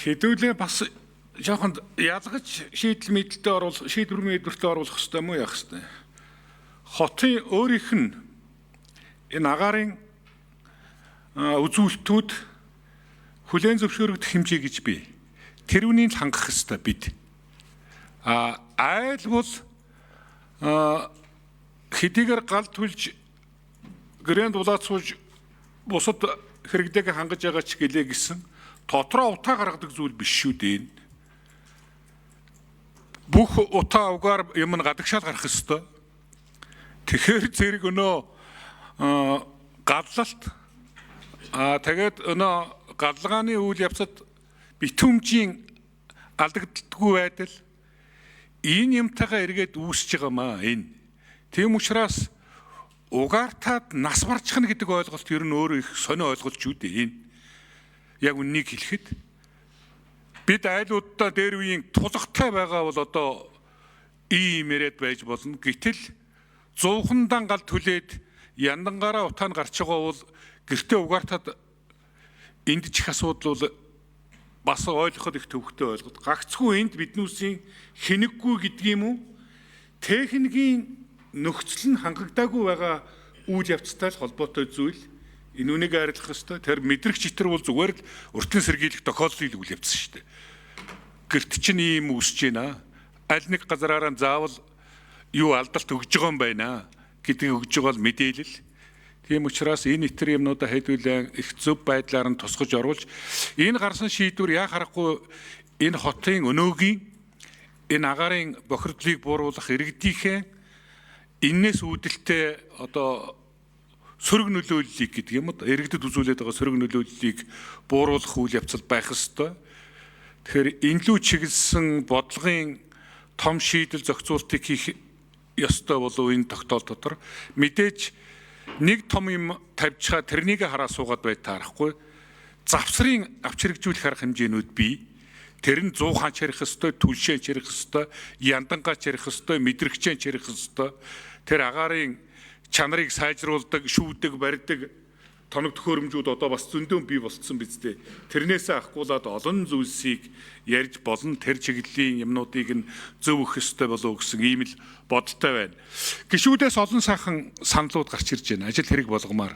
Хэдүүлээ бас жоохон ялгаж шийдэл мэдэлтэд оруул, шийдвэр мэдвэртээ оруулах хэрэгтэй юм уу, яах хэрэгтэй. Хотын өөрийнх нь энэ агаарын үзүүлэлтүүд хүлээн зөвшөөрөгдөх хэмжээ гэж бий. Тэр үнийг л хангах хэрэгтэй бид. А айл бол хэдийгээр гал түлж, гэрээнд улаад сууж бусад хэрэглээг хангаж байгаа ч гэлээ гэсэн дотроо утаа гаргадаг зүйл биш шүү дээ. Бүх утаа угаар юм нь гадагшаал гарах ёстой. Тэгэхээр зэрэг өнөө галлалт, тэгээд өнөө галлагааны үйл явцад битүүмжийн алдагддаггүй байдал энэ юмтайгаа эргээд үүсэж байгаа маа энэ. Тийм учраас угаартаад нас барчихна гэдэг ойлголт ер нь өөрөө их сонио ойлголт шүү дээ энэ. Яг үннийг хэлэхэд бид айлуудаа дээр үеийн тулгатай байгаа бол одоо ийм яриад байж болно. Гэтэл зуухандан гал түлээд яндангаараа утаа нь гарч байгаа бол гэртээ угаартаад энд чих асуудал бол бас ойлгоход их төвөгтэй ойлголт. Гагцхүү энд биднүүсийн хинэггүй гэдэг юм уу? Техникийн нөхцөл нь хангагдаагүй байгаа үйл явцтай л холбоотой зүйл. Энэ үнийг арилгах ёстой. Тэр мэдрэгч итэр бол зүгээр л уртын сэргийлэх тохиолдлын үйл явц шүү дээ. Гэрт чинь ийм үүсэж байна. Аль нэг газраараа заавал юу алдалт өгж байгаа юм байна гэдгийг өгж байгаа л мэдээлэл. Тийм учраас энэ итэр юмнуудаа хэдүүлэн их зөв байдлаар нь тусгаж оруулж, энэ гарсан шийдвэр яа харахгүй энэ хотын өнөөгийн энэ агаарын бохирдлыг бууруулах, иргэдийнхээ эннээс үүдэлтэй одоо сөрөг нөлөөллийг гэдэг юм уу, иргэдэд үзүүлээд байгаа сөрөг нөлөөллийг бууруулах үйл явцал байх ёстой. Тэгэхээр энэ лүү чиглэсэн бодлогын том шийдэл зохицуултыг хийх ёстой болов энэ тогтоол дотор. Мэдээж нэг том юм тавьчихаа тэрнийг хараа суугаад бай таарахгүй, завсрын авч хэрэгжүүлэх арга хэмжээнүүд бий. Тэр нь 100 хаан чарих ёстой, түлшээ чарих ёстой, яндангаа чарих ёстой, мэдрэгчээ чарих ёстой. Тэр агаарын чанарыг сайжруулдаг, шүүдэг, барьдаг тоног төхөөрөмжүүд одоо бас зөндөө бий болцсон биз дээ. Тэрнээсээ ахгуулаад олон зүйлсийг ярьж болно. Тэр чиглэлийн юмнуудыг нь зөв өгөх ёстой болов гэсэн ийм л бодолтой байна. Гишүүдээс олон сайхан саналууд гарч ирж байна. Ажил хэрэг болгомоор.